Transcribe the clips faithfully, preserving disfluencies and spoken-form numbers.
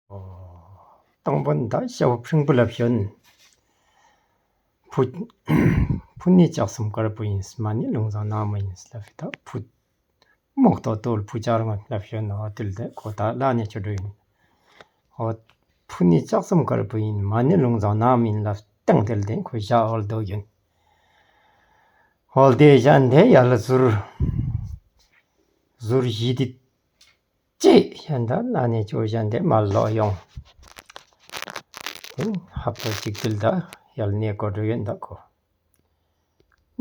དང་པོ་ནི་ད་ཤ་བོ་ཕྲེང་བུ་ལ་ཞོན། ཕུ་ཕུ་ནི་ལྕགས་ཟམ་དཀར་པོ་ཡིན། མ་ཎི་ལུང་བཟང་ནག་མོ་ཡིན་ལབ་ད་ཕུ་རྨོག་ཏོ་ཏོལ་ཕུ་ལྕགས་རི་སྔོན་ལ་ཞོན་ནོ་དེ་ལ་དེ་ཁོ་ད་ལ་ནི་ཆུ་འགྲོ་ཡིན། འོ། ཕུ་ནི་ལྕགས་ཟམ་དཀར་པོ་ཡིན། མ་ཎི་ལུང་བཟང་ནག་མོ་ཡིན་ལབ་སྟེང་དེ་ལ་དེ་ཁོ་ཞག་འོལ་དོ་ཡིན། འོལ་དེ་ཞན་དེ་ཡར་ལ་ཟུར་ཟུར་བཞི་དེ། ཅེས་ཡང་དག་ན་ནས་ཅོ་བཞིན་དེ་མར་ལོག་ཡོང་། དེ་ཧབ་ཏོ་གཅིག་དུལ་ད་ཡལ་ནས་གོ་འགྲོ་ཡོད་འདུག་གོ།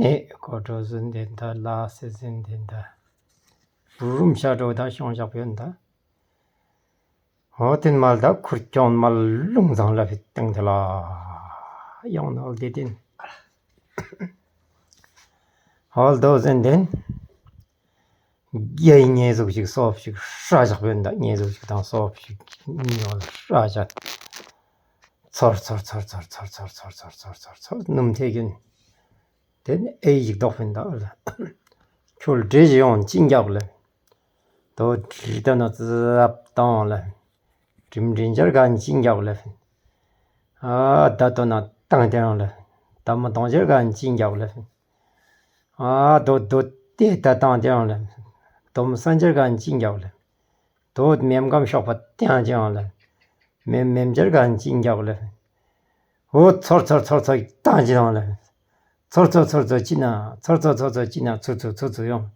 ནས་གོ་འགྲོ་ཟིན་དེ་འདྲ་ལ་སེ་ཟིན་དེ་འདྲ། རུམ་ཤ་འགྲོ་ད་ཤོང་བཞག་ཡོད་འདུག་འོ་དེ་མར་ད་ཁུར་ཀྱོང་མར་ལུང་ཚང་ལ་ཕི་སྟེང་དེ་ལ་ཡོང་ནོ་དེ་དེ། ཧོལ་དོ་ཟིན་དེ། རྒྱའི་ཉེས་གཟུགས་ཤིག་སོབ་ཤིག་ཧྲ་ཞག་པོ་འདི་ཉེས་གཟུགས་ཤིག་དང་སོབ་ཤིག་ཉོལ་ཧྲ་ཞག་ཚོར་ཚོར་ཚོར་ཚོར་ཚོར་ཚོར་ཚོར་ཚོར་ཚོར་ཚོར་ཚོར་སྣུམ་ཐེ་གིན། དེ་ནི་ཨེ་ཡིག་ལྡོག་པིན་ད་ཨ་ལ། ཁྱོད་འདྲེ་ཞིག་ཡོང་ཅི་འགྱག་ལེ། དོ་དྲི་ལྟ་ན་ཙབ་བཏང་ལེ། དྲིམ་དྲིན་འཇར་ག་ཅི་འགྱག་ལེ། ཨ་ད་དོ་ན་བཏང་དེ་རང་ལེ། ད་མ་དོང་འཇར་ག་ཅི་འགྱག་ལེ། ཨ་དོ་དོ་དེ་ད་བཏང་དེ་རང་ལེ། དོམ་སན་འཇར་ག་ཅི་འགྱག་ལེ། དོ་མེམ་གམ་ཤོག་པ་དེ་རང་ཅི་རང་ལེ། མེམ་མེམ་འཇར་ག་ཅི་འགྱག་ལེ། འོ་ཚོར་ཚོར་ཚོར་ཚོར་བཏང་ཅི་རང་ལེ། ཚོར་ཚོར་ཚོར་ཚོར་ཅི་ན་ཚོར་ཚོར་ཚོར་ཚོར་ཅི་ན་ཚུར་ཚུར་ཚུར་ཚུར་ཡོང་།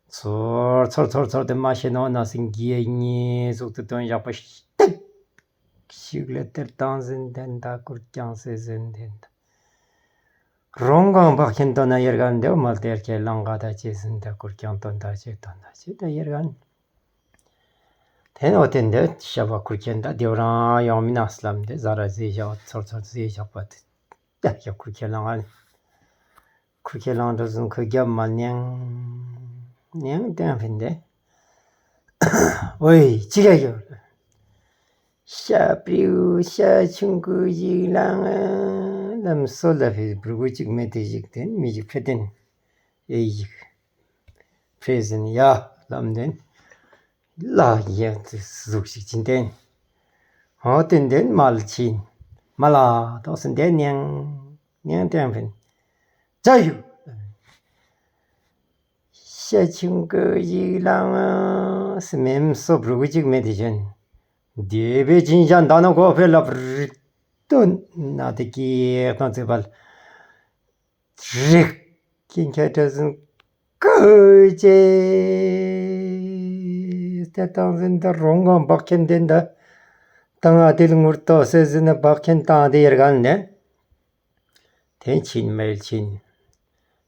ཚོར་ཚོར་ཚོར་ཚོར་དེ་མ་ཤེས་ནོ་ན་སིང་གིས་ཉེས་གཟུགས་དེ་དོན་ཡག་པོ་ཞིག་ཏིག་ཞིག་ལས་དེར་བཏང་ཟིན་དེ་འདྲ་ཀུར་ཀྱང་ཟེར་ཟིན་དེ་འདྲ། རོང་གང་བག་ཁྱེན་དོན་ན་ཡེར་གན་འདེའུ་མལ་དེར་ཁྱེད་ལང་ག་ད་ཅེས་ཟིན་ད་ཀུར་ཀྱང་དོན་ད་ཅེས་དོན་ད་ཅེས་ད་ཡེར་གན། དེ་ནོ་དེ་འདི་ཤ་བ་ཁུར་ཁྱེད་འདི་རང་ཡོང་མིན་ན་སླམ་དེ་ཟ་ར་ཟེ་ཞག་ཚོར་ཚོར་ཟེ་ཞག་པ་དེ་ཡ་ཡ་ཁུར་ཁྱེད་ལང་ཨ་ནི། ཁུར་ཁྱེད་ལང་འགྲོ་ཟུང་ཁུ་རྒྱབ་མ་ནེང་ནེང་ཏན་ཕིན་དེ། ཨོའི་ཅི་ག་ཡོད། ཤ་པྲིའུ་ཤ་ཆུང་ཀུ་ཞིག་ལང་ལམ་སོ་ལ་ཕི་བུར་གུ་ཅིག་མེད་དེ་ཞིག་དེ་མི་ཞིག་ཕེ་ཏེན་ཨེ་ཞིག་ཕེ་ཟིན་ཡ་ལམ་དེན། ལ་ཡ་དེ་གཟུགས་ཤིག་ཅིན་ཏེན། ཧོ་ཏེན་ཏེན་མ་ལ་ཆིན། མ་ལ་ཏོག་སིན་ཏེན་ཉང་ཉང་ཏེན་ཕིན། ཅ་ཡུ། ཤ་ཆུང་ཀུ་ཞིག་ལང་སི་མེམ་སོབ་རུ་གུ་ཅིག་མེད་དེ་ཞན། དེ་བས་ཅིན་ཞན་ད་ན་གོ་ཕེ་ལབ་རི་ཏོན་ན་དེ་ཀི་ཏང་ཚེ་བལ། རིག་གིན་ཁྱད་འཕྲད་ཟིན་ཀུ་ཅེ། དེ་བཏང་ཟིན་ད་རོང་གང་བག་ཁྱེན་དེ་འདི་བཏང་ཨ་དེ་ལ་ངུར་ཏོ་སེ་ཟིན་ན་བག་ཁྱེན་བཏང་དེ་ཡར་གན་ནས། དེ་ཕྱིན་མེལ་ཕྱིན།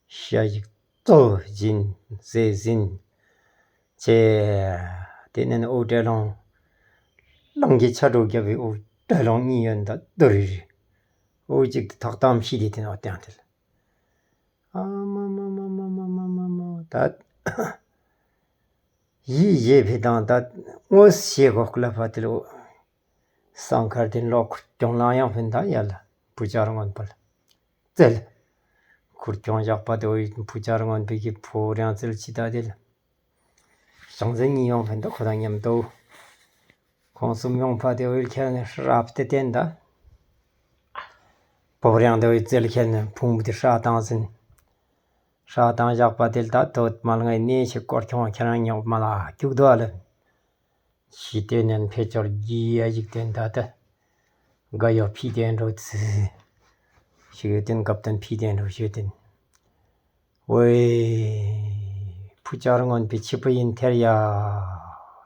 ཤ་ཞིག་གཙོ་བཞིན་ཟེ་ཟིན། ཅེ། དེ་ནས་ཨོ་བྲེ་ལོང་། གླང་གི་ཆ་འགྲོ་རྒྱབ་པའི་ཨོ་བྲེ་ལོང་གཉིས་ཡོད་འདི་ཏུ་རི་རི། ཨོ་གཅིག་ཏུ་ཐག་དམ་ཤི་དེ་དེ་ནོ་བསྟན་དེ་ལ། ཨ་མ་མ་མ་མ་མ་མ་མ་མ་ད། ཡིད་བཞེས་ཕི་དང་ད་དངོས་ཤེས་གོ་སྐུ་ལ་ཕ་དེ་ལོ། སང་ཁར་དེ་ལོ་ཁུར་ཀྱོང་ལང་ཡང་ཕན་ད་ཡ་ལ་བུ་ཅར་སྔོན་པ་ལ་བཙལ། ཁུར་ཀྱོང་བཞག་པ་དེ་བུ་ཅར་སྔོན་པའི་གི་ཕོ་རང་བཙལ་ཅི་ད་དེ་ལ། ཞང་ཚན་གཉིས་ཡོང་ཕན་ད་ཁོ་དང་མཉམ་དུ། ཁོང་གསུམ་ཡོང་ཕ་དེ་བུ་ཁྱེར་ནས་ཧྲབ་སྟེ་བསྟན་ད། ཕོ་རང་དེ་བུ་བཙལ་ཁྱེར་ནས་ཕུང་པོ་དེ་ཧྲ་བཏང་ཟིན། ཧྲ་བཏང་བཞག་པ་དེ་ལ་ད་དོད་མ་ལ་ངའི་གནས་ཤིག་སྐོར་ཁྱོང་ཁྱེད་རང་ཉོག་མ་ལ་རྒྱུག་དོ་ཨ་ལེ། ཤི་དེ་ནན་ཕེ་ཅོར་གྱི་ཡ་ཞིག་དེ་འདྲ་དེ། དགའ་ཡོ་ཕི་དེ་འགྲོ་ཚི། ཞིག་ཡོད་དེན་སྐབས་དེན་ཕི་དེ་འགྲོ་ཞིག་ཡོད་དེན། ཝེ། ཕུ་ཅར་སྔོན་པའི་ཆི་པུ་ཡིན་ཐེར་ཡ།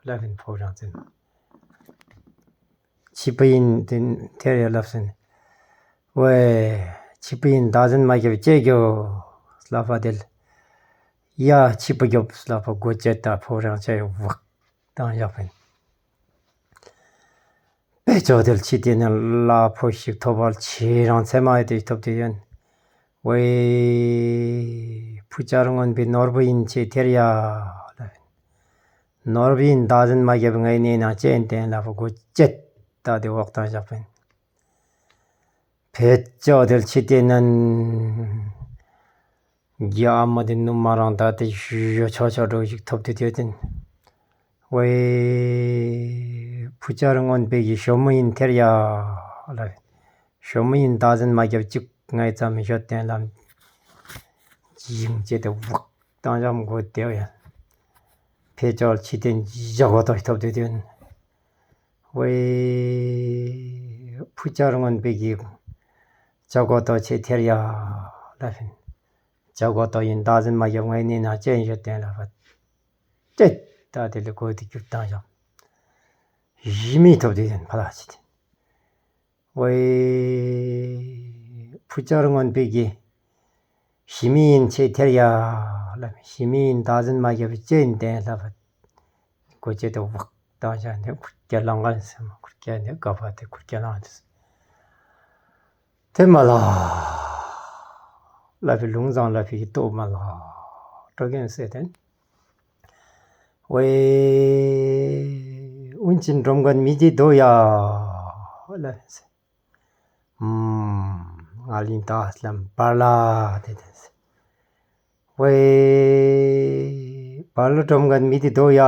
ལ་བིན་ཕོ་རང་ཚན། ཆི་པུ་ཡིན་དེ་ཐེར་ཡ་ལབ་སིན། ཝེ། ཆི་པུ་ཡིན་ད་ཟིན་མ་རྒྱབ་ཅེ་རྒྱོ། ལ་ཕ་དེ་ལ། ཡ་ཆི་པུ་རྒྱོབ་ལ་ཕ་སྒོ་ཅེ་ད་ཕོ་རང་ཅེ་ཡོ་བག་དང་ཡག་པིན། པེ་ཅོ་དེ་ལ་ཆི་དེ་ནི་ལ་ཕོ་ཞིག་ཐོབ་བར་ཆི་རང་ཚེ་མ་ཡོད་དེ་ཐོབ་དེ་ཡོན། ཝེ། ཕུ་ཅར་སྔོན་པའི་ནོར་བུ་ཡིན་ཆེ་ཐེར་ཡ། ལ་བིན། ནོར་བུའི་མདའ་ཟིན་མ་བརྒྱབ་ངའི་གནས་ནང་ཅན་བསྟན་ལ་ཕུ་སྒོ་བཅད་ད་དེ་འོག་དང་བཞག་པིན། བེད་ཅོ་དེལ་ཕྱི་དེ་ནན། རྒྱ་ཨ་མ་དེ་ནུ་མ་རང་ད་དེ་ཞུ་ཆོ་ཆོ་འགྲོ་ཞིག་ཐོབ་དེ་དེ་དེན། ཝེ། བུ་བཅར་རྔོན་པའི་གི་ཞོ་མོ་ཡིན་ཐེར་ཡ་ལ། ཞོ་མོ་ཡིན་བདག་འཛིན་མ་རྒྱབ་ཅིག་ངའི་ཙམ་ཞོ་བསྟན་ལམ། ཡིང་བྱེད་དེ་བག་དང་འཇམ་དགོས་དེ་ཡ། ཕེ་ཅོལ་ཕྱི་དེན་བཞག་གོ་ཏོ་ཐོབ་དེ་དོན། ཝེ། བུ་བཅར་རྔོན་པའི་གི་བྱ་གོ་ཏོ་ཆེ་ཐེར་ཡ་ལ་ཕིན། བྱ་གོ་ཏོ་ཡིན་བདག་འཛིན་མ་རྒྱབ་ངའི་གནས་ན་ཅན་ཞོ་བསྟན་ལ་བ། ཏེ། ད་དེ་ལས་གོ་དེ་རྒྱུག་བཏང་ཞག་ཞི་མི་ཐོབ་དེ་ཡིན་ཕ་ལ་ཆེ་དེ། ཝེ། བུ་བཅར་རྔོན་པའི་གི། ཞི་མི་ཡིན་ཆེ་ཐེར་ཡ་ལ། ཞི་མི་ཡིན་བདག་འཛིན་མ་རྒྱབ་ཅན་བསྟན་ལ་བ། གོ་ཆེ་དེ་བག་དང་ཞག་འདི་ཁུར་སྐྱ་ལང་ག་ཟེར་མ་ཁུར་སྐྱ་འདི་ག་བ་དེ་ཁུར་སྐྱ་ལང་དེ། དེ་མ་ལ། ལ་ཕི་ལུང་བཟང་ལ་ཕི་གི་ལྟོ་མ་ལ། སྤྲོ་མཁན་ཟེར་དེ། ཝེ། ཨུན་ཅིན་སྒྲོམ་མཁན་མི་དེ་དོ་ཡ་ལ་ཟེར། ཨུམ། ང་ལིན་ད་སླམ་པར་ལ་དེ་དེ་ཟེར། ཝེ། པར་ལ་སྒྲོམ་མཁན་མི་དེ་དོ་ཡ་ལ་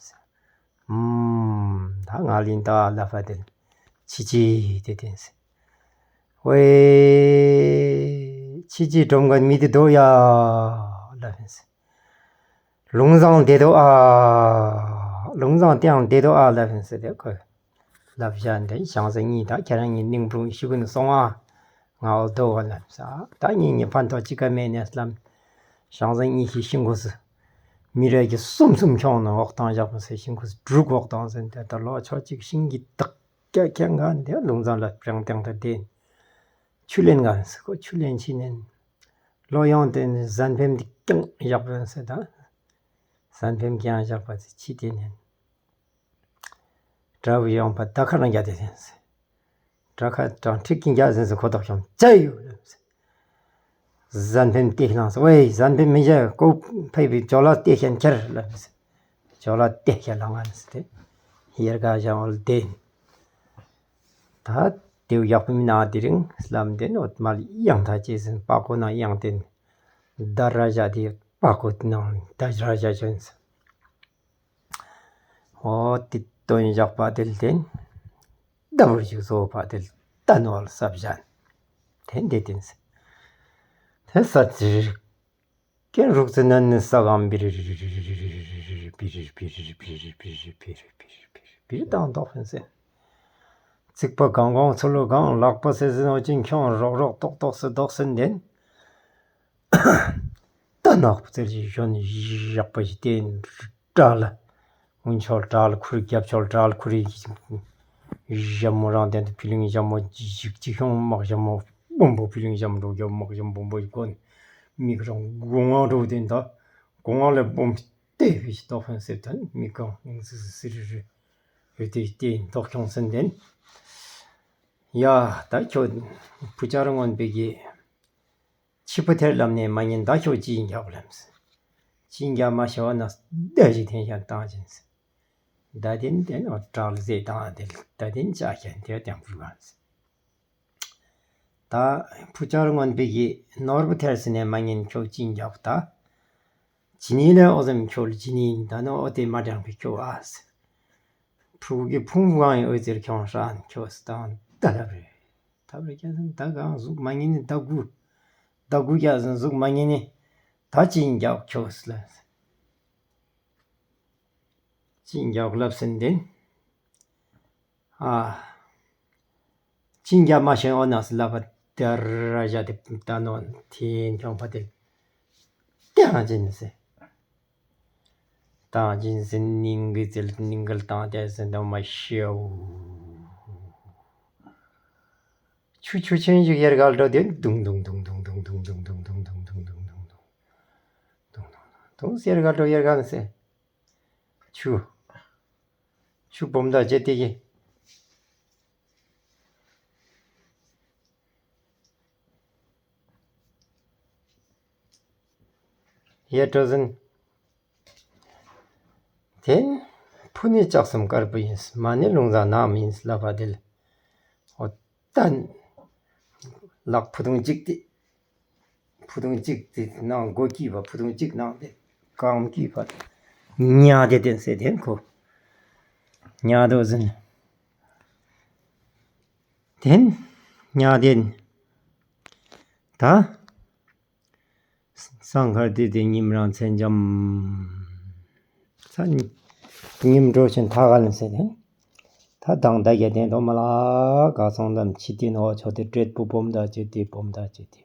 ཟེར། ཨུམ། ད་ང་ལིན་ད་ལ་ཕ་དེ་ཆི་ཆི་དེ་དེ་ཟེར། ཝེ། ཆི་ཆི་སྒྲོམ་མཁན་མི་དེ་དོ་ཡ་ལ་ཕིན་ཟེར། ལུང་བཟང་དེ་དོ་ཨ། ལུང་བཟང་དེའང་དེ་དོ་ཨ་ལ་ཕིན་ཟེར་དེ་ཁོས། ལབ་བྱ་འདི་ཞང་ཟེ་གཉིས་དང་ཁྱེད་རང་གཉིས་གླིང་བུ་ཤི་གུན་སོང་ཨ། ང་འོ་དོ་བ་ལབ་ས། ད་གཉིས་གཉིས་ཕན་ཐོགས་ཅི་ག་མེད་ནས་ལམ། ཞང་ཟེ་གཉིས་ཤི་ཤིང་གུ་སི། མི་རས་ཀྱི་གསུམ་གསུམ་ཁྱོང་ནང་འོག་དང་བཞག་པ་སེ་ཤིང་གུ་སི་དྲུག་འོག་དང་ཟེར་དེ་ད་ལོ་ཆོ་གཅིག་ཤིང་གི་བདག་སྐྱ་ཁྱེད་ང་འདི་ལུང་བཟང་ལ་སྤྲང་སྟེང་དུ་བསྡད། ཆུ་ལེན་ག་ཟེར་ཁོ་ཆུ་ལེན་ཕྱིན་ནས། ལོ་ཡང་དེ་ནས་ཟན་ཕེམ་འདི་ཀྱང་བཞག་པ་ཟེར་ད། ཟན་ཕེམ་ཀྱང་བཞག་པ་ཟེར་ཕྱི་དེ་ནས། དགྲ་བོ་ཡོང་པ་ད་ཁ་རང་རྒྱ་དེ་ཟེར། དགྲ་ཁ་དང་ཁྲིག་གིན་རྒྱ་ཟེར་ཟེར་ཁོ་ཐོག་ཤོང་ཅ་ཡོད་ལབ་ཟེར། ཟན་ཕེམ་སྟེགས་ལངས་སོ། ཝེ་ཟན་ཕེམ་མི་བྱ་ཀོ་ཕེབས་པའི་ཇོ་ལ་སྟེགས་ཤན་ཁྱེར་ལབ་ཟེར། ཇོ་ལ་སྟེགས་ཤན་ལངས་ང་ཟེར་ཏེ། ཡར་ག་བཞག་འོལ་དེ། ད་དེའུ་ཡག་པོ་མི་ན་དེ་རིང་སླམ་དེ་ནོ་མ་ལ་ཡང་ད་ཅེས་ཟིན་པ་ཀོ་ན་ཡང་དེ་ད་ར་ཞ་དེ་པ་ཀོ་དེ་ནང་ད་ར་ཞ་ཅོན་ཟེར། འོ་དེ་དོན་བཞག་པ་དེ་ལ་བརྟེན། ད་བུར་ཞིག་བཟོ་བ་དེ་ལ་ད་ནོར་ལ་སབ་བཞག་དེ་འདི་བརྟེན་ཟེར། དེ་ས་ཚིར། ཀེན་རུག་ཙི་ནན་ནི་ས་གང་བིར་བིར་བིར་བིར་བིར་བིར་བིར་བིར་བིར་བིར་བིར་བིར་བིར་བིར་བིར་བིར་བིར་བིར་བཏང་དོགས་ཕན་ཟེར། ཚིག་པ་གང་གང་ཚུ་ལོ་གང་ལག་པ་སེ་སེ་ནོ་ཅིན་ཁྱོང་རོག་རོག་ཏོག་ཏོག་སེ་དོག་སེ་འདེན། ད་ནག་པོ་ཙེར་ཞིག་ཞོན་ཡག་པ་ཞིག་བསྟན་དྲག་ལ། སྔོན་ཕྱོགས་དྲག་ལ་ཁུར་རྒྱབ་ཕྱོགས་དྲག་ལ་ཁུར་ཞྭ་མོ་རང་དེ་འདི་ཕི་ལིང་ཞྭ་མོ་ཅིག་ཅིག་ཁྱོང་དམག་ཞྭ་མོ་སྦོམ་པོ་ཕི་ལིང་ཞྭ་མོ་འགྲོ་རྒྱབ་དམག་ཞྭ་མོ་སྦོམ་པོ་ཞིག་གོན། མིག་རང་སྒོ་ང་འགྲོ་དེ་འདི་སྒོ་ང་ལ་སྦོམ་ཏེ་བི་ཞིག་ཏོག་ཕན་སེ་ཐོན་མི་གང་ནིང་སི་སི་རི་རི་རི་ཏེ་ཏེ་ཏོག་ཁྱོང་སེ་འདེན། ཡ་ད་ཁྱོད་བུ་ཆ་ར་སྔོན་པའི་གི་ཕྱི་པོ་ཐེར་ལམ་ནས་མ་ཉན་ད་ཁྱོད་ཅི་ཡིན་རྒྱག་ལམ་སེ། ཅི་ཡིན་རྒྱག་མ་ཤེས་བ་ན་བདེ་ཞིག་འཐེན་ཤ་བཏང་ཅིན་སེ། ད་དེན་དེན་འོ་དྲག་ལ་ཟེ་བཏང་དེ་ད་དེན་ཅག་ཤ་དེ་དེང་བུ་གང་སེ། ད་བུ་ཆ་ར་སྔོན་པའི་གི་ནོར་བུ་ཐེར་སེ་ནས་མ་ཉན་ཁྱོད་ཅི་ཡིན་རྒྱག་ད། ཇི་ནི་ལས་འོ་ཙམ་ཁྱོད་ལ་ཇི་ནི་ཡིན་ད་ནི་འོ་དེ་མ་དྲང་པའི་ཁྱོད་ཨ་སེ། ཕྲུ་གུ་གི་ཕུང་བོ་གང་ཡིན་འོད་ཟེར་ཁྱོང་ཧྲ་ཁྱོད་སི་དང་ད་ལབ་རེད། ད་བར་རྒྱ་ཟིན་ད་གང་གཟུགས་མ་ཉན་ནི་ད་དགུ། ད་དགུ་རྒྱ་ཟིན་གཟུགས་མ་ཉན་ནི་ད་ཅི་ཡིན་རྒྱག་ཁྱོད་སི་ལ། ཅི་ཡིན་རྒྱག་ལབ་ཟིན་དེན། ཨ། ཅི་ཡིན་རྒྱག་མ་ཤེས་འོ་ན་སི་ལབ་པ་དེ་ར་བཞག་དེ་ད་ནོ་ཐེན་ཁྱོང་པ་དེ་ཏེ་ཧང་ཅི་ནི་སེ། ཏང་ཅིན་སིན་ནིང་གི་ཙིལ་ནིང་གལ་ཏང་ཏེ་སིན་དང་མ་ཤེའུ། ཆུ་ཆུ་ཆེན་ཞིག་ཡར་གལ་འགྲོ་དེ་དུང་དུང་དུང་དུང་དུང་དུང་དུང་དུང་དུང་དུང་དུང་དུང་དུང་དུང་དུང་དུང་ཡར་གལ་འགྲོ་ཡར་གལ་སེ། ཆུ། ཆུ་བུམ་དང་བཅས་ཏེ་གི། ཡེ་ཏྲོ་ཟིན། དེན། ཕུ་ནི་ལྕགས་སམ་དཀར་པོ་ཡིན། མ་ནི་ལུང་བཟང་ནག་མི་ཡིན་ལབ་པ་དེ་ལ། འོ་ད། ལག་ཕུ་ཐུང་གཅིག་དེ། ཕུ་ཐུང་གཅིག་དེ་ནང་སྒོ་སྐྱིད་པ་ཕུ་ཐུང་གཅིག་ནང་དེ། རྐང་སྐྱིད་པ། ཉལ་བསྡད་དེ་ཟེར་དེ་ཁོ། ཉལ་དུ་ཟིན། དེ་ཉལ་བསྡད། ད། སང་ཁར་དེ་དེ་ཉིམ་རང་མཚན་འཇམ། ས། ཉིམ་འགྲོ་ཞིང་ཐག་ག་ལ་ཟེར་དེ། ད་དང་ད་ག་དེ་འགྲོ་མ་ལ་ག་སོང་ལམ་ཕྱི་དེ་ནོ་ཆོ་དེ་བྲེད་པོ་སྦོམ་ད་ཅེ་དེ་སྦོམ་ད་ཅེ་དེ།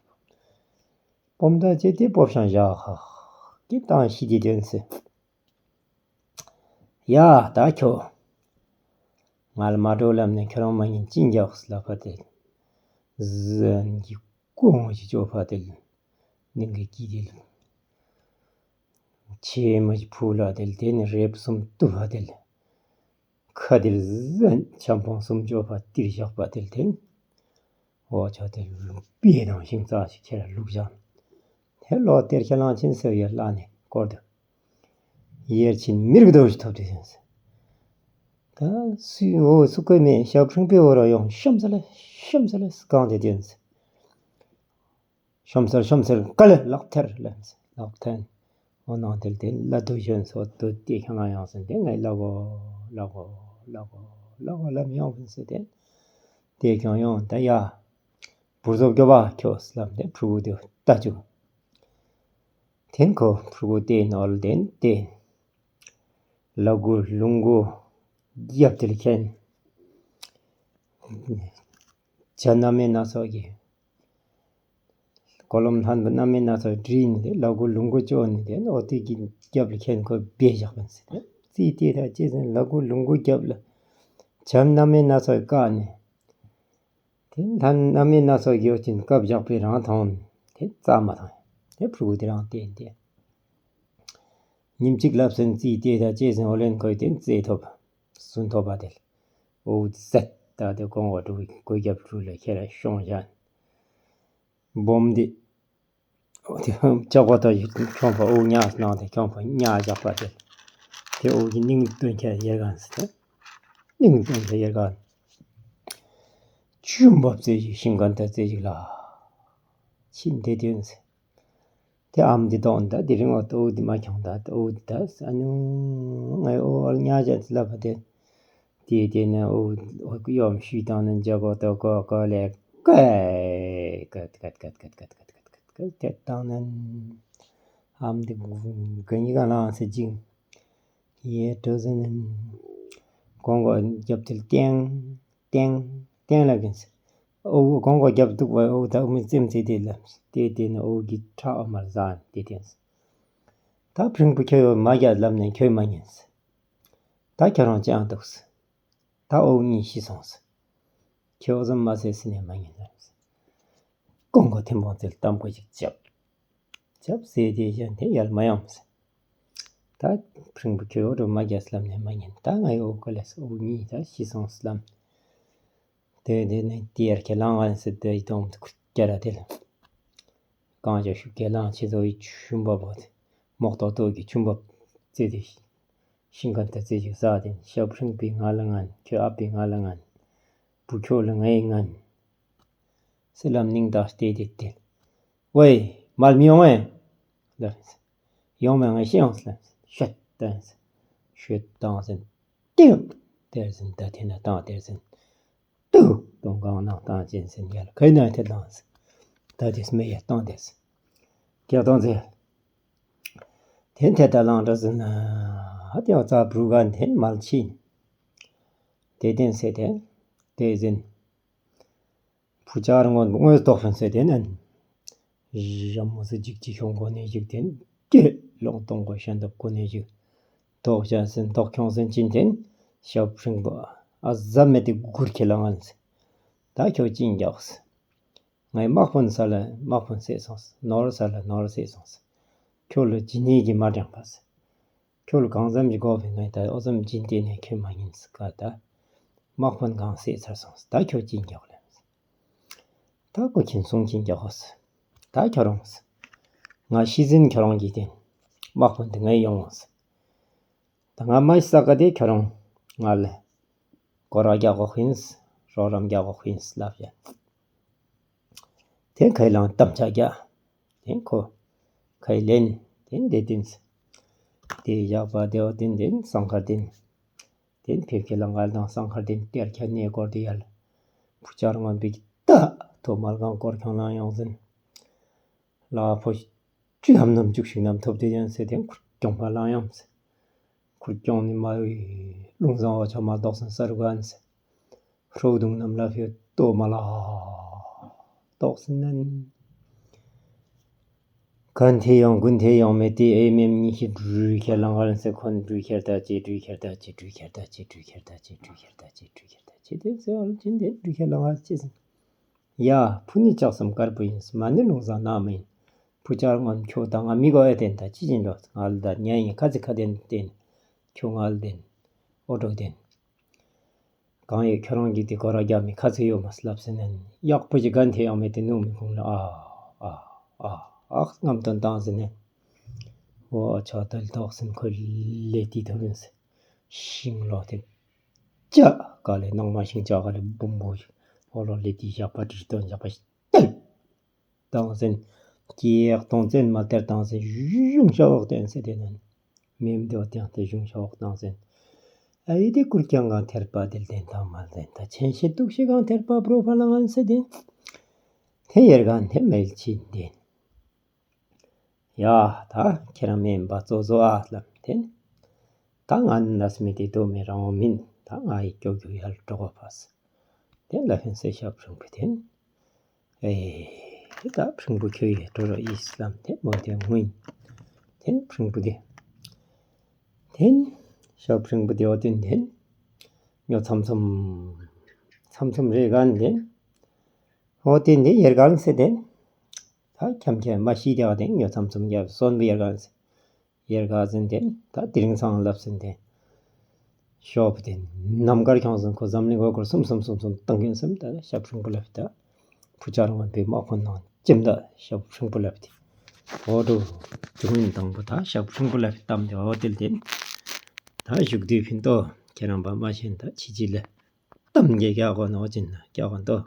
སྦོམ་ད་ཅེ་དེ་སྦོབ་ཤང་བཞག་ཧ། ཀི་དང་ཤི་དེ་དོན་ཟེར། ཡ་ད་ཁྱོ། ང་ལ་མ་འགྲོ་ལབ་ནས་ཁྱོད་རང་མ་ཉན་ཅི་འཇགས་ལབ་པ་དེ། ཟན་གྱི་ཀོང་ཞིག་བཅོ་ཕ་དེ། ནིང་གི་ཀི་དེ། ཆེ་མ་ཞིག་ཕུ་ལ་དེ་དེ་ནི་རེབ་གསུམ་ཏུ་ཕ་དེ། ཁ་དེ་ཟན་ཆམ་ཕང་གསུམ་བཅོ་ཕ་ཏིར་བཞག་པ་དེ་དེ། འོ་ཆོ་དེ་ལུག་པའི་དང་ཤིང་རྩ་ཞིག་ཁྱེར་ལུག་བཞག་དེ་ལོ་གཏེར་ཁས་བླངས་ཕྱིན་ཟེར་ཡར་བླངས་ནས་བསྐོར་དུ། ཡར་ཕྱིན་མི་རིགས་རྡོ་ཞིག་ཐོབ་དུས་ཡིན་ཟེར། ད་སུའི་འོ་སུ་བཀོད་མེད་ཞབས་ཕྲེང་པའི་འོ་ར་ཡོང་ཤམ་ཟ་ལ་ཤམ་ཟ་ལ་གང་དེ་དེ་ཡིན་ཟེར། ཤམ་ཟ་ལ་ཤམ་ཟ་ལ་ག་ལེ་ལག་ཐེར་ལ་ལག་ཐེར། འོ་ནང་དེ་དེ་ལ་དུ་ཞོན་སོ་དུ་དེ་ཤང་ཡང་ཟེར་དེ་ངའི་ལ་གོ་ལ་གོ་ལ་གོ་ལ་གོ་ལ་མི་ཡོང་ཡིན་ཟེར་དེ། དེ་ཀྱང་ཡང་ད་ཡ། བུར་ཟོབ་སྐྱོ་བ་ཁྱོད་ལམ་དེ་ཕྲུ་གུ་དེ་ལྟ་བཅུག་དེ་ཁོ་ཕྲུ་གུ་དེ་ནོར་ལྡན་དེ། ལ་གུ་ལུང་གུ་རྒྱབ་དེ་ལ་ཁྱེན། བྱ་སྣ་མིན་སྣ་ཚོགས་ཀྱི། ཀོ་ལོམ་ལྷན་པ་སྣ་མིན་སྣ་ཚོགས་བྲིས་ནས་དེ་ལ་གུ་ལུང་གུ་བཅོས་ནས་དེ་ཨོ་དེ་གི་རྒྱབ་ལ་ཁྱེན་ཁོ་སྦས་བཞག་པ་ཟེར། རྩིས་དེ་དག་ཅེས་ཟེར་ལ་གུ་ལུང་གུ་རྒྱབ་ལ། བྱ་སྣ་མིན་སྣ་ཚོགས་བཀག་ནས། དེ་ལྷན་སྣ་མིན་སྣ་ཚོགས་ཡོད་ཅིང་སྐབས་བཞག་པའི་རང་མཐོང་དེ་རྩ་མ་མཐོང་། དེ་ཕྲུ་གུ་དེ་རང་བསྟན་ཏེ། ཉིན་གཅིག་ལབ་ཟིན་རྩིས་དེ་དག་ཅེས་ཟིན་འོ་ལེན་ཁོས་དེ་རྩེ་ཐོབ། སུན་ཐོབ་པ་དེ། འོ་ཟད་ད་དེ་གོང་བ་ཕྲུ་གུ་གོས་རྒྱབ་ཕྲུ་ལ་ཁྱེར་ཤོང་བཞག་སྦོམ་དེ། འོ་དེ་ལྕགས་པ་དག་ཡིག་ཁྱོང་པ་འུ་ཉག་ནང་དེ་ཁྱོང་པ་ཉག་བཞག་པ་དེ། དེ་འུ་གི་སྙིང་སྟོན་ཁྱེར་ཡེར་གང་ཟེར་ཏེ། སྙིང་སྟོན་ཁྱེར་ཡེར་གང་། ཆུ་འབབ་རྩེ་ཞིག་ཤིང་གན་ད་རྩེ་ཞིག་ལ། ཕྱིན་དེ་དོན་ཟེར། དེ་ཨམ་དེ་དོན་ད་དེ་རིང་འོ་ཏོ་འུ་དེ་མ་ཁྱོང་ད་ཏོ་འུ་དེ་ད་ས་ཉུང་ངའི་འུ་བར་ཉག་བྱ་ལབ་པ་དེ། དེ་དེ་ནས་འོ་འོ་གཡོམ་ཤུས་དང་ནི་འཇབ་གོ་ཏོ་གོ་གོ་ལེ་ཀ་ཀ་ཀ་ཀ་ཀ་དེ་བཏང་ནན། ཨམ་དེ་ག་ཉི་ག་ལང་སེ་ཅིང་། ཡེ་དྲོ་ཟེ་ནན། གོང་གོ་རྒྱབ་དེ་ལ་ཏེང་ཏེང་ཏེང་ལབ་གིན་སེ། ཨོ་གོང་གོ་རྒྱབ་འདུག་བ་ཨོ་ད་ཨུ་མི་རྩེམ་ཚེ་དེ་ལ་དེ་དེ་ནི་ཨོ་གི་ཁྲག་ཨ་མར་ཟ་དེ་དེ་ཟེ། ད་ཕྲེང་པོ་ཁྱོད་ཡོད་མ་རྒྱ་ལབ་ནས་ཁྱོད་མ་ཉན་སེ། ད་ཁྱོད་རང་ཅང་འདུག་སེ། ད་ཨོ་གཉིས་ཤི་སོང་ཟེར། ཁྱེའུ་ཙམ་མ་ཟེར་ཟིན་ནས་མ་ཉན་ལ། ཀོང་གོ་ཐིམ་བོང་ཙེ་ལ་གཏམ་དགོས་ཤིག་བྱབ། བྱབ་ཟེར་དེ་གཞན་དེ་ཡར་མ་ཡོང་ཟེར། ད་ཕྲེང་པོ་ཁྱོད་འོ་རུ་མ་རྒྱ་སླབ་ནས་མ་ཉན་ད་ང་ཡི་ཨོ་ཀ་ལས་ཨོ་གཉིས་ད་ཤི་སོང་སླབ། དེ་དེ་ནས་དེ་ཡར་ཁྱེད་ལང་ང་ཟེར་དེ་ཡི་དོང་དུ་ཁུར་རྒྱ་ར་དེ་ལ། གང་ཞབས་ཞུ་ཁས་བླངས་ཆེ་ཚོ་ཡི་ཆུ་འབབ་བོ་དེ། མོག་ཏོག་ཏོ་གི་ཆུ་འབབ་རྩེ་དེ། ཤིང་ཁ་ད་རྩེ་ཞིག་ཟག་དེ་ཞབས་ཕྲེང་པའི་ང་ལ་ངན་ཁྱོད་ཨ་པའི་ང་ལ་ངན། བུ་ཁྱོད་ལ་ངའི་ངན། སི་ལམ་སྙིང་དག་སྟེ་དེ་དེ། ཝེ། མལ་མི་ཡོང་ངས། ལ། ཡོང་མེད་ངས་ཤེས་ཡོང་ལ། ཤད་ཏན། ཤད་ཏང་ཟིན། ཏིང་། དེར་ཟིན་ད་དེ་ན་ཏང་དེར་ཟིན། ཏུ། ཏོང་གང་ནང་ཏང་ཅན་ཟིན་ཡལ་ཁའི་ན་དེ་ཏང་ཟིན། ད་དེ་སྨེ་ཡ་ཏང་དེ་ཟིན། ཀྱག་ཏང་ཟིན། དེ་དེ་ད་ལང་འགྲོ་ཟིན་ན། ཨ་དེ་བ་ཙ་བྲུ་ག་དེ་མལ་ཕྱིན། དེ་དེན་ཟེ་དེ། དེ་ཟིན། བུ་ཅག་རང་ངོ་དངོས་རྟོགས་ཕན་ཚེ་དེ་ནན། ཞྭ་མོ་སུ་འཇིགས་ཀྱི་ཤོང་གོ་ནས་ཞིག་དེན། ཀྱེ་ལོང་གཏོང་གོ་ཤན་ཐབས་གོ་ནས་ཞིག་ཐོག་ཤན་སེན་ཐོག་ཁྱོང་སེན་ཅིན་དེན། ཞབས་ཕྲེང་པོ་ཨ་ཟ་མེད་དེ་གུར་ཁྱེར་ལ་ངན་སེ། ད་ཁྱོད་ཅིན་རྒྱགས་སེ། ངའི་དམག་དཔོན་ས་ལ་དམག་དཔོན་བསད་སོང་སེ། ནོར་ས་ལ་ནོར་བསད་སོང་སེ། ཁྱོད་ལ་ཇི་ནས་ཀྱི་མ་དྲན་པ་སེ། ཁྱོད་ལ་གང་འཚམ་གྱི་དགོས་པའི་ངས་ད་ཨོ་ཙམ་སྦྱིན་བལྟས་ནས་ཁྱོད་མ་ཉན་ཟེར་ག་ད། དམག་དཔོན་གང་བསད་ཚར་སོང་ཟེར་ད་ཁྱོད་ཅི་རྒྱག་ལབ་ཟེར། ད་ཀོ་ཁྱིན་སུང་ཁྱིན་རྒྱག་ཧོ་ཟེར། ད་ཁྱོད་རང་ཟེར། ང་ཤི་ཟིན་ཁྱོད་རང་གིས་བསྟན། དམག་དཔོན་དེ་ངས་ཡོང་ཟེར། ད་ང་མ་ཤི་ས་ག་དེ་ཁྱོད་རང་ང་ལ་སྐོར་ར་རྒྱག་གོ་ཧིན་ཟེར། རོགས་རམ་རྒྱག་གོ་ཧིན་ཟེར་ལབ་ཡ། དེ་ཁའི་ལང་གཏམ་ཆ་རྒྱ། དེ་ཁོ། ཁའི་ལེན། དེ་འདི་དུས། དེ་བཞག་པ་དེ་བ་དེ་འདི་ཟངས་དཀར་དེ། དེ་ཕེབས་ཀྱི་ལ་ང་དང་ཟངས་དཀར་དེ་གཏེར་ཁྱེར་ནས་སྐོར་དེ་ཡར། བུ་ཆར་ངོ་འབིག་ད་ཐོག་མར་གང་སྐོར་ཁྱོང་ལང་ཡོང་ཟིན། ལ་ཕོ་ཅི་ལམ་ནམ་བཅུག་ཞིག་ནམ་ཐོབ་དེ་ཡང་ཟེར་དེ་ཁུར་སྐྱོང་པ་ལང་ཡང་ཟེར། ཁུར་སྐྱོང་ནི་མ་ཡོད་ལུང་བཟང་བ་ཆ་མ་ལྡོག་སིན་ས་རུ་གན་ཟེར། ཧྲོག་དུང་རྣམས་ལ་ཕེབས་ལྟོ་མ་ལ་ཏོག་སི་ནན། གན་ཐེ་ཡང་གུན་ཐེ་ཡང་མེད་དེ་ཨེ་མེམ་གཉིས་ཤིག་སྦྲུལ་ཁྱེར་ལང་གར་ཟེར། ཁོན་སྦྲུལ་ཁྱེར་ད་ཅེ་སྦྲུལ་ཁྱེར་ད་ཅེ་སྦྲུལ་ཁྱེར་ད་ཅེ་སྦྲུལ་ཁྱེར་ད་ཅེ་སྦྲུལ་ཁྱེར་ད་ཅེ་སྦྲུལ་ཁྱེར་ད་ཅེ་དེ་ཟེར་བ་ལ་ཅི་འདི་སྦྲུལ་ཁྱེར་ལང་གར་ཅི་ཟེར། ཡ་ཕུ་ནི་ལྕགས་སམ་དཀར་པོ་ཡིན་མ་ནི་ལུང་བཟང་ནག་མ་ཡིན། ཕུ་ཅར་ངམ་ཁྱོད་ད་ང་མི་གོ་ཨེ་བསྟན་ད་ཅི་བྱིན་འགྲོ་ང་ལ་ད་ཉ་ཡིན་ཁ་ཚི་ཁ་བསྟན་བསྟན་ཁྱོད་ང་ལ་བསྟན་ཨོ་འགྲོ་བསྟན། གང་ཡོད་ཁྱོད་རང་གིས་དེ་སྐོར་ར་རྒྱག་མི་ཁ་ཚིག་ཡོད་མ་སླབ་ཟེར་ནས་གཡག་པོ་ཅིག་གན་ཐེ་ཡང་མེད་དེ་ནུ་མི་ཁུང་ལ་ཨ་ཨ་ཨ་ཨ་རྔམ་སྟོན་བཏང་ཟེར་ནས། འོ་ཆོག་དལ་ཏོག་སིན་ཁོ་ལེ་ཏི་ཐོ་རིན་ཟེར། ཤིང་ལོ་དེ་ཅ་ག་ལེ་ནང་མ་ཤིང་ཅ་ག་ལེ་བུམ་པོ་ཞིག་འོ་ལོ་ལེ་ཏི་ཞག་པ་དྲིལ་སྟོན་ཞག་པ་ཞིག་ཏེ། བཏང་ཟིན། སྐྱེ་ཡག་གཏོང་བཙན་མ་སྟེར་བཏང་ཟིན་གཞུང་ཤ་འོག་བསྟན་ཟེར་དེ་ནན། མེམ་དེ་བ་དེང་དེ་གཞུང་ཤ་འོག་བཏང་ཟིན། ཨ་ཡི་དེ་ཀུར་ཀྱང་གང་ཐེར་པ་དེ་ལྡན་དང་མ་ལྡན་ད་ཆེན་ཤེས་གཏུག་ཤེས་གང་ཐེར་པ་པྲོ་ཕ་ལ་ངན་ཟེར་དེ། དེ་ཡེར་གང་དེ་མེལ་ཆིན་དེ། ཡ་ད་ཁྱེད་རང་མེམ་པ་ཙོ་ཙོ་ཨ་ལམ་དེ། ད་ང་ནི་ནས་མི་དེ་དོ་མི་རང་མིན་ད་ང་ཡི་ཀྱོ་ཀྱོ་ཡལ་གྲོགས་པ་ཕ་སི། དེ་ལ་ཧིན་སེ་ཞབས་ཕྲེང་བུ་དེ། ཨེ། ད་ཕྲེང་བུ་ཁྱོད་ཡི་འགྲོ་རོགས་ཨི་སི་ལམ་དེ་མོ་དེ་སྔོན། དེ་ཕྲེང་བུ་དེ། དེ། ཞབས་ཕྲེང་བུ་དེ་འོ་དེ་དེ། ཉོ་མཚམས་མཚམས། མཚམས་མཚམས་རེ་གན་དེ། འོ་དེ་དེ་ཡེར་གན་སེ་དེ། ད་ཁྱམ་ཁྱམ་མ་ཤི་དེ་འོ་དེ་ཉོ་མཚམས་མཚམས་རྒྱབ་སོན་བུ་ཡེར་གན་སེ། ཡེར་ག་ཟིན་ཏེ་ད་དེ་རིང་སང་ལབ་ཟིན་ཏེ། ཤོབ་དེ་ནམ་མཁར་ཁྱོང་ཟིན་ཁོ་འཛམ་གླིང་འོད་སྐོར་གསུམ་གསུམ་གསུམ་གསུམ་བཏང་གིན་སེམས་ད་ཞབས་ཕྲེང་པོ་ལབ་ད། ཕུ་ཆར་ངོ་བོས་དམག་ཁོ་ནང་ཅིམ་ད་ཞབས་ཕྲེང་པོ་ལབ་དེ། འོ་འགྲོ། ཇུ་ངན་དང་པོ་ད་ཞབས་ཕྲེང་པོ་ལབ་གཏམ་དེ་འོ་དེ་ལ་དེ། ད་བཞུགས་དུས་ཕིན་ཏོ། ཁྱེད་རང་པ་མ་ཤེས་ད་ཕྱི་ཅི་ལ། གཏམ་གྱི་རྒྱ་གོ་ནོ་ཅིན་ན་རྒྱ་གོ་ཏོ།